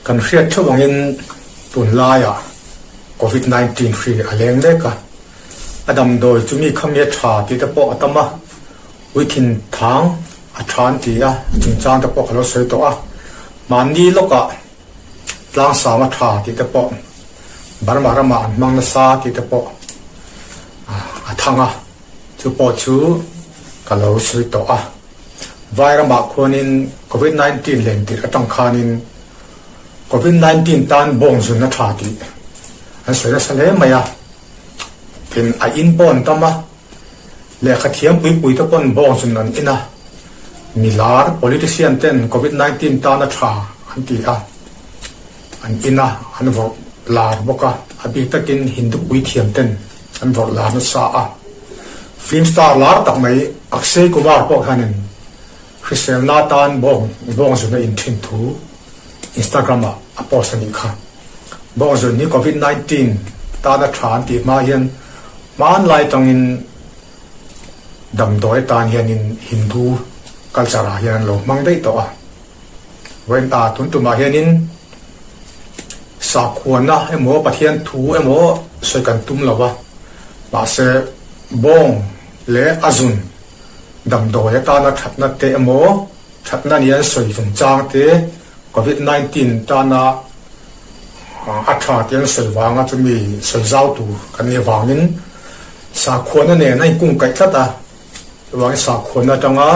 Kan hriat theuh angin tunlaiah Covid 19 hri a leng mek a, a damdawi chu mi khami a tha tih te pawh a tam a, uithin thang a tha an ti a, a chungchang te pawh ka lo sawi tawh a, mahni lawkah tlangsam a tha tih te pawh Burma ramah an hmang nasa tih te pawh a thang a. Chu pawh chu ka lo sawi tawh a, Vairamah khuanin Covid 19 len tirh atang khanin Covid 19 tan bawng zun a tha tih an sawi nasa hle mai a, tin a in pawh an tam a, lehkha thiam pui pui te pawn bawng zun an in a, milar politician ten Covid 19 tan a tha an ti a, an in a, an vawrh lar bawk a, a bik takin Hindu puithiam ten an vawrh lar nasa a. Film star lar tak mai Akshay Kumar pawh hianin hriselna atan bawng bawng zun a in thin thu Instagram ah a post a nih kha. Bawng zun hi Covid 19 tana tha an tih hma hian hmanlai tangin damdawi atan hianin Hindu culture ah hian an lo hmang daih tawh a. Vawiin ta tun tumah hianin sakhuana emaw Pathian thu emaw sawi kan tum lo va, mahse bawng leh a zun damdawi atana thatna te emaw thatna nia an sawi chungchang te Covid 19 tana a tha tih an sawi vanga chumi sawi zau tur kan nih avangin sakhuana nen a inkungkaih tlat a. Chuvangin sakhuana atanga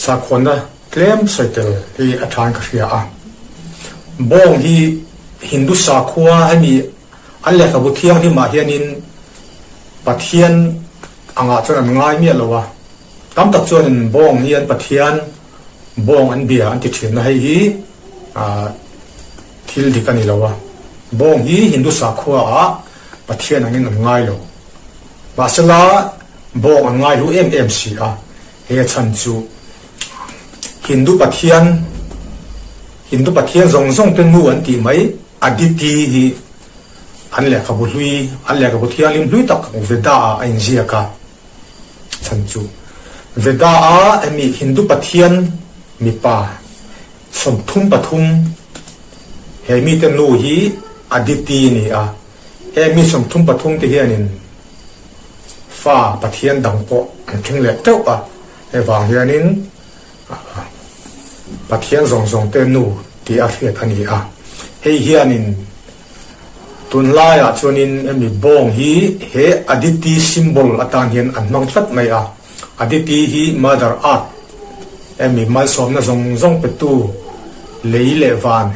sakhuana tlem sawi tel hi a thain ka hria a. Bawng hi Hindu sakhua hemi an lehkhabu thianghlimah hianin Pathian angah chuan an ngai miah lo a. Tam tak chuanin bawng hi an Pathian bawng an bia an ti thin a, hei hi thil dik a ni lo a. Bawng hi Hindu sakhua ah Pathian angin an ngai lo. Mahsela, bawng an ngai hlu em em si a, he a chhan chu Hindu pathian, Hindu pathian zawng zawng te nu an tih mai Aditi hi an lehkhabu hlui, an lehkhabu thianghlim hlui tak Veda ah a inziak a chhan chu Veda a hemi Hindu pathian mipa 33 he mite nu hi Aditi a ni a. He mi 33 te hianin fa Pathian dang pawh an thleng leh teuh a, hei vang hianin Pathian zawng zawng te nu tih a hriat a ni a. Hei hianin tunlaiah chuanin hemi bawng hi he Aditi symbol atan hian an hmang tlat mai a. Aditi hi Mother Earth, hemi malsawmna zawng zawng petu lei leh van,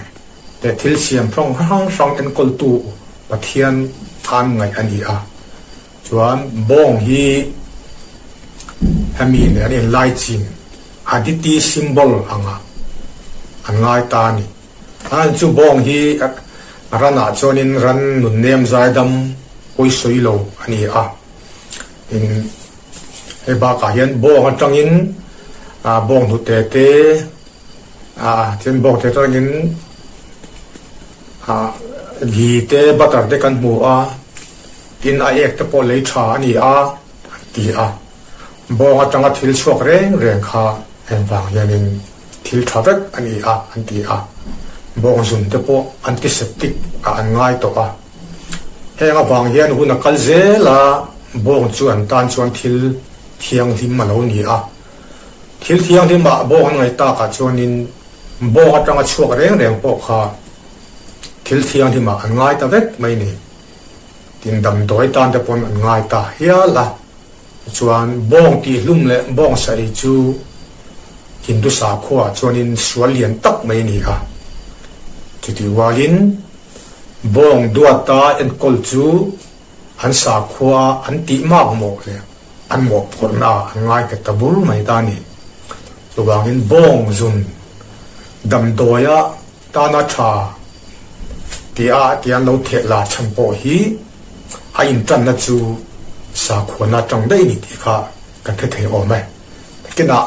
He thil siam hrang hrang hrang enkawltu Pathian khan ngaih a ni a, chuan bawng hi hemi nen an inlaichin Aditi symbol anga an ngai ta a ni. An chu bawng hi ranah chuanin ran nunnem zaidam pawisawi lo a ni a, tin hei bakah hian bawng atangin bawng hnute te, A then bawk te atangin ah ghee te butter te kan hmu a, tin a ek te pawh lei tha a ni a an ti a, bawng atanga thil chhuak reng reng kha engvang hianin thil tha vek a ni a an ti a, bawng zun te pawh antiseptic ah an ngai tawh a, heng avang hian hun a kal zel a, bawng chu an tan chuan thil thianghlim a lo ni a. Thil thianghlimah bawng an ngaih takah chuanin bawng atanga chhuak reng reng pawh kha thil thianghlimah an ngai ta vek mai ni. Tin damdawi tan te pawn an ngai ta hial a. Tichuan bawng tihhlum leh bawng sa ei chu Hindu sakhuaah chuanin sual lian tak mai a ni a. Chutih rualin bawng duata enkawl chu an sakhua an tih mak mawh leh an mawhphurhna an ngai nghet ta bur mai ta a ni. Chuvangin bawng zun damdawia tana tha tia tia an lo theh la chhan pawh hi a intanna chu sakhuana atang daih a ni tih kha kan hre thei awm e. Nakinah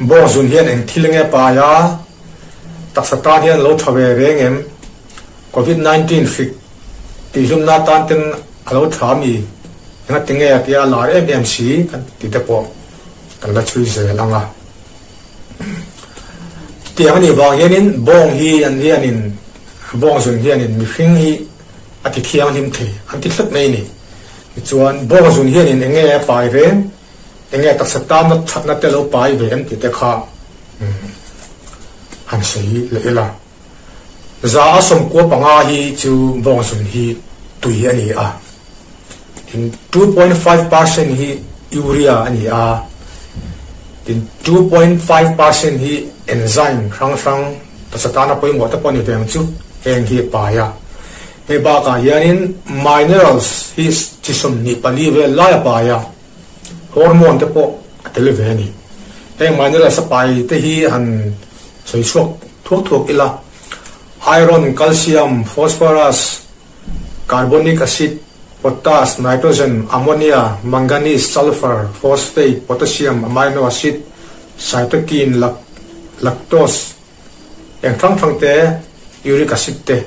bawng zun hian eng thil nge pai a, taksa tan hian lo tha ve reng em? Covid 19 hrik tihhlumna tan ten a lo tha mi engati nge a tia lar em em si kan ti te pawh kan la chhui zel ang a. Chutiang a nih vang hianin bawng hi an hianin bawng zun hianin mihring hi a ti thianghlim thei an ti tlat mai a ni. Tichuan bawng zun hianin eng nge a pai reng, eng nge taksa tanna thatna te lo pai ve em tih te kha han sawi leh ila. 195 hi chu bawng zun hi tui a ni a. Tin, 2.5% hi urea a ni a, tin, 2.5% hi enzyme hrang hrang taksa tana pawimawh te pawh a ni ve ang chu, heng hi a pai a. Hei bakah hianin minerals hi chi 24 vel lai a pai a, hormone te pawh a tel ve a ni. Heng minerals a pai te hi han sawi chhuak thuak thuak ila, iron, calcium, phosphorus, Carbonic acid, potash, nitrogen, ammonia, manganese, sulphur, phosphate, potassium, amino acid, cytokine, lactose, eng hrang hrang te, uric acid te,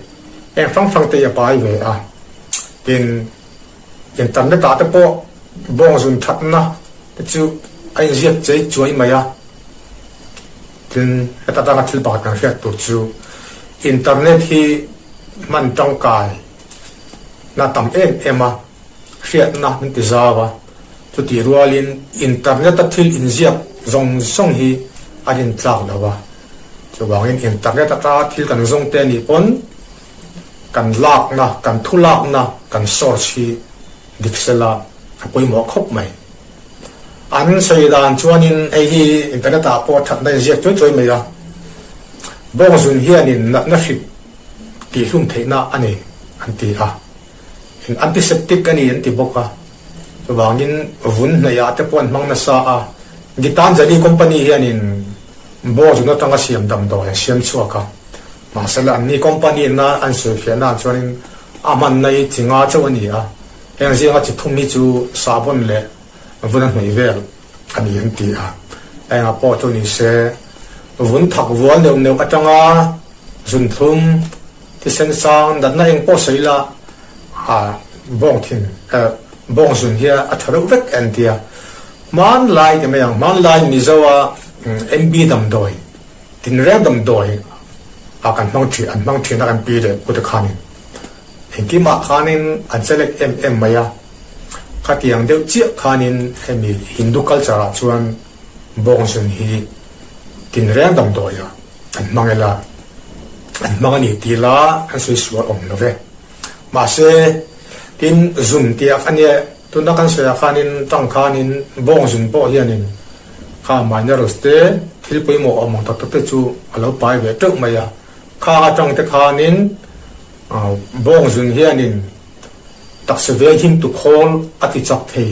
eng hrang hrang te hi a pai ve a. Tin, internet ah te pawh bawngzun thatna te chu a inziak chei chuai mai a. Tin, heta tanga thil pakhat kan hriat tur chu internet hi hman tangkai na tam em em a, hriatna min ti zau a, chutih rualin internet a thil inziak zawng zawng hi a rintlak lo a, chuvangin internet atanga thil kan zawng te anih pawn kan lakna, kan thu lakna, kan source hi dik sela a pawimawh khawp mai. An sawi dan chuanin hei hi internet ah pawh thatna inziak chuai chuai mai a, bawngzun hianin natna hrik tihhlum theihna a nei an ti a, in antiseptic a ni an ti bawk a, chuvangin vun hnaih ah te pawh an hmang nasa a, Gitanjali company hianin bawngzun atanga siam damdawi an siam chhuak a, mahsela anni company na an sawifiahna ah chuanin a hmanna hi chi nga chauh a ni a. Heng zinga chi thum hi chu sahbawn leh vun a hnawih vel a ni an ti a, engah pawh chu ni se vun thak vual neuh neuh atanga zun thlum, thisen sang, natna eng pawh sawi la a bawng thin bawng zun hi a tha reuh vek an ti a. Hmanlai ti mai ang, hmanlai Mizoa MB damdawi, tinreng damdawi ah kan hmang thin, an hmang thin a kan pi leh pute khanin. Engkimah khanin an select em em mai a, khatiang deuh chiah khanin hemi Hindu culture ah chuan bawngzun hi tinreng damdawi ah an hmang ila, an hmang a ni tih la an sawi sual awm lo ve. Mahse, tin zun tih ah khan e tuna kan sawi ah khanin tang khanin bawngzun pawh hianin kha minerals te thil pawimawh awm ang tak tak te chu a lo pai ve teuh mai a, kha atang te khanin Bawngzun hianin taksa veng him tu khawl a ti chak thei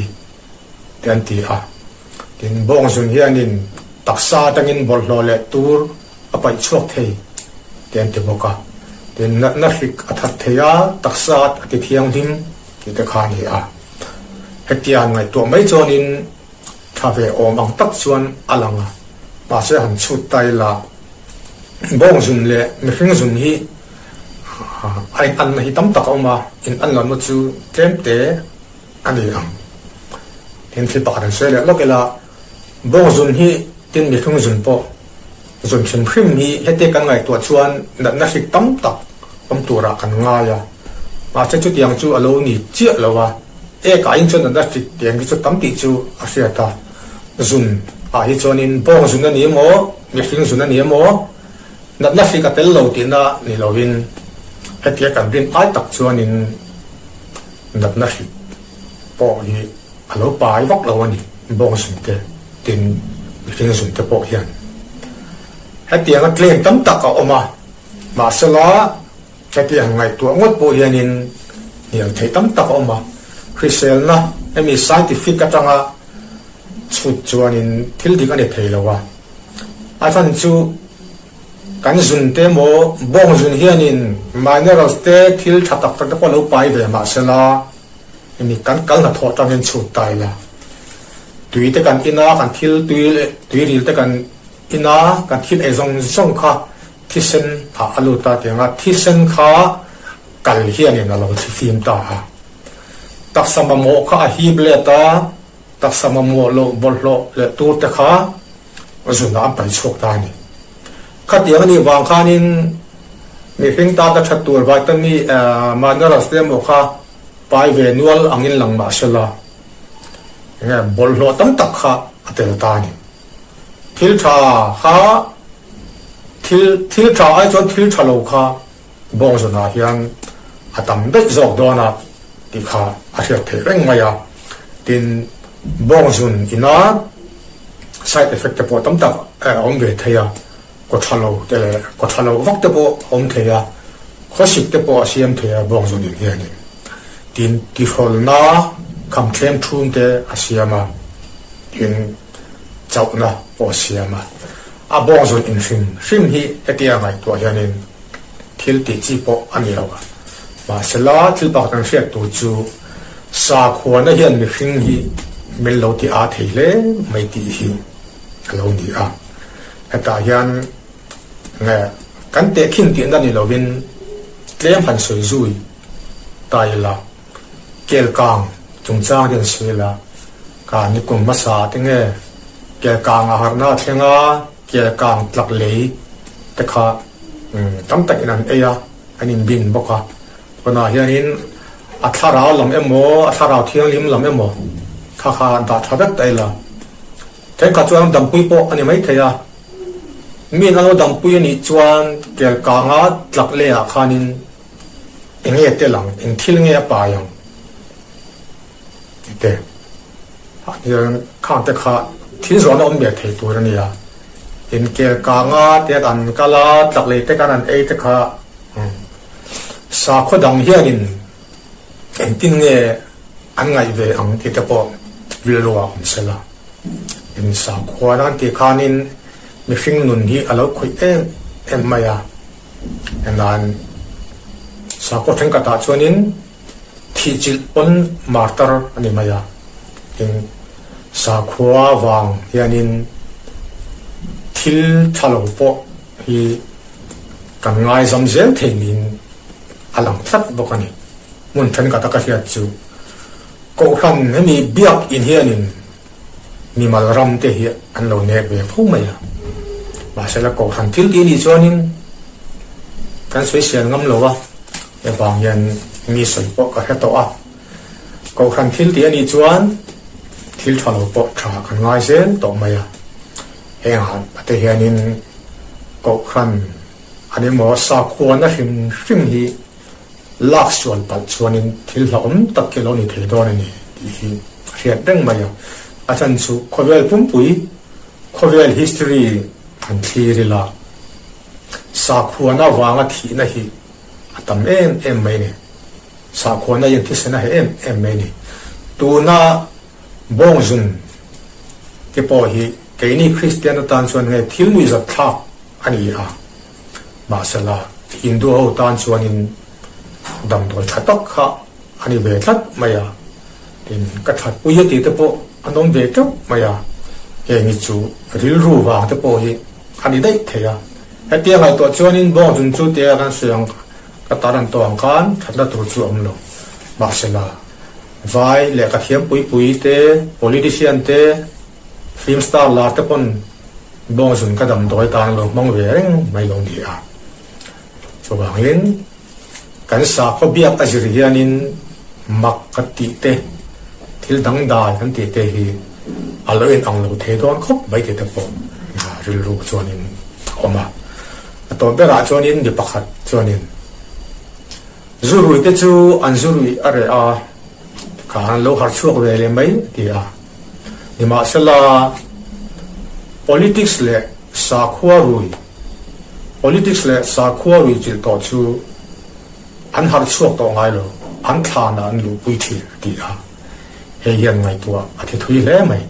te an ti a. Tin, bawngzun hianin taksa atangin bawlhhlawh leh tur a paih chhuak thei te an ti bawk a. Tin, natna hrik a that thei a, taksa a ti thianghlim tih te kha a ni a. Hetiang ngaihtuah mai chuanin tha ve awm ang tak chuan a lang a, mahse han chhut ta ila bawngzun leh mihring zun hi A in anna hi tam tak a awm a, in an lohna chu tlem te a ni ang. Tin, thil pakhat an sawi leh lawk ila, bawngzun hi tin mihring zun pawh zun hrim hrim hi hetia kan ngaihtuah chuan natna hrik tam tak awm turah kan ngai a, mahse chutiang chu a lo ni chiah lo a, ekah in chuan natna hrik tiang hi chu tam tih chu a hriat a, zun ah hi chuanin bawngzun a ni emaw mihring zun a ni emaw, Natna hrik a tel lo tihna ni loin hetia kan rin ai tak chuanin natna hrik pawh hi a lo pai vak lo a ni, bawng zun te tin mihring zun te pawh hian. Hetianga claim tam tak a awm a, mahsela hetiang ngaihtuah ngawt pawh hianin hnial theih tam tak a awm a, hriselna hemi scientific atanga chhut chuanin thil dik a ni thei lo a. A chhan chu kan zun te emaw bawng zun hianin minerals te thil tha tak tak te pawh lo pai ve mahsela hemi kan kal hnathawh atangin chhut ta ila. Tui te kan in a, kan thil tui leh tuiril te kan in a, kan thil ei zawng zawng kha thisen ah a lut a tiang a, thisen kha kal hianin a lo thlifim ta a. Taksa mamawh kha a hip let a. Taksa mamawh loh bawlhhlawh leh tur te kha zunah an paih chhuak ta a ni. Khatiang a nih vang khanin mihring tata that tur vitamin, minerals te emaw kha pai ve nual angin lang mah sela, enge bawlhhlawh tam tak kha a tel ta a ni. Thil tha kha thil thil tha ai chuan thil tha lo kha bawngzawnah hian a tam daih zawk dawn a tih kha a hriat theih reng mai a. Tin, bawngzun ina side effect te pawh tam tak a awm ve thei a, kaw tha lo te leh kaw tha lo vak te pawh a awm thei a, khawsik te pawh a siam thei a bawngzun in hianin. Tin, tihrawlna kham thleng thum te a siam a, tin, chauhna pawh a siam a. A bawngzun in hrim hrim hi hetia ngaihtuah hianin thil tih chi pawh a ni lo a. Mahsela, thil pakhat kan hriat tur chu sakhuana hian mihring hi min lo ti aa thei hle mai tih hi a lo ni a. Hetah hian nge kan tehkhin tihna ni lovin tlem han sawi zui ta ila, Kelkang chungchang hian sawi ila, ka nikum hmasa te nge Kelkang a harhna a thleng a, Kelkang tlak lei te kha tam takin an ei a, an inbin bawk a. Tunah hianin a thlarau lam emaw, a thlarau thianghlim lam emaw kha kha dah tha vek ta ila. Thenkhat chuan dampui pawh a ni maithei a, mi an lo dampui a nih chuan Kelkanga tlak leiah khanin eng nge tel ang, eng thil nge a pai ang tih te ah hian khang te kha thil zawhna awm ve thei tur a nia. In Kelkanga te an kal a, tlak lei te khan an ei te kha sakhaw dang hianin engtin nge an ngaih ve ang tih te pawh rilru ah awm se la. In sakhua nan tih khanin mihring nun hi a lo khawih em em mai a. Englan sakhaw thenkhatah chuanin thihchilh pawn martar a ni mai a. Tin, sakhua vang hianin thil tha lo pawh hi kan ngaizam zel thei niin a lang tlat bawk a ni. Hmun thenkhat a ka hriat chu Kohhran hemi biak in hianin mimal ram te hi an lo nek ve fo mai a. Mahsela Kohhran thil tih anih chuanin kan sawi sial ngam lo a, he vang hian mi sawi pawh ka hre tawh a. Kohhran thil tih anih chuan thil tha lo pawh tha kan ngai zel tawh mai a. Heng ah te hianin Kohhran an emaw sakhuana hrim hrim hi Lak sual palh chuanin thil hlauhawm tak hi a lo ni thei dawn a ni tih hi a hriat reng mai a. A chan chu khawvel pumpui, khawvel history han thlir ila, sakhuana vanga thihna hi a tam em em mai a ni. Sakhuana hian thisen a heh em em mai a ni. Tuna bawngzun te pawh hi keini Kristian atan chuan nge thil nuihzat thlak a ni a. Mahsela, Hindu ho tan chuanin damdawi tha tak kha a ni ve tlat mai a, tin ka that pui a tih te pawh an awm ve teuh mai a, heng hi chu rilru vang te pawh hi a ni daih thei a. Hetia ngaihtuah chuanin bawngzun chu tia kan sawi ang ka tar an tawh ang khan thatna tur chu a awm lo. Mahsela, vai lehkha thiam pui pui te, politician te, film star lar te pawn Bawngzun ka damdawi tan lo hmang ve reng mai lo ni a. Chuvangin kan sakhaw biak a zir hianin mak kan tih te, thil dangdai kan tih te hi a lo in ang lo thei dawn khawp mai tih te pawh rilru chuanin a awm a. A tawp berah chuanin mi pakhat chuanin zurui te chu an zurui a reh a, khan lo harchhuak ve leh mai a ti a. Nimahsela, politics leh sakhua rui, politics leh sakhua rui chilh tawh chu an harh chhuak tawh ngai lo, an thlanah an luhpui thin a ti a. Hei hian ngaihtuah a thi thui hle mai.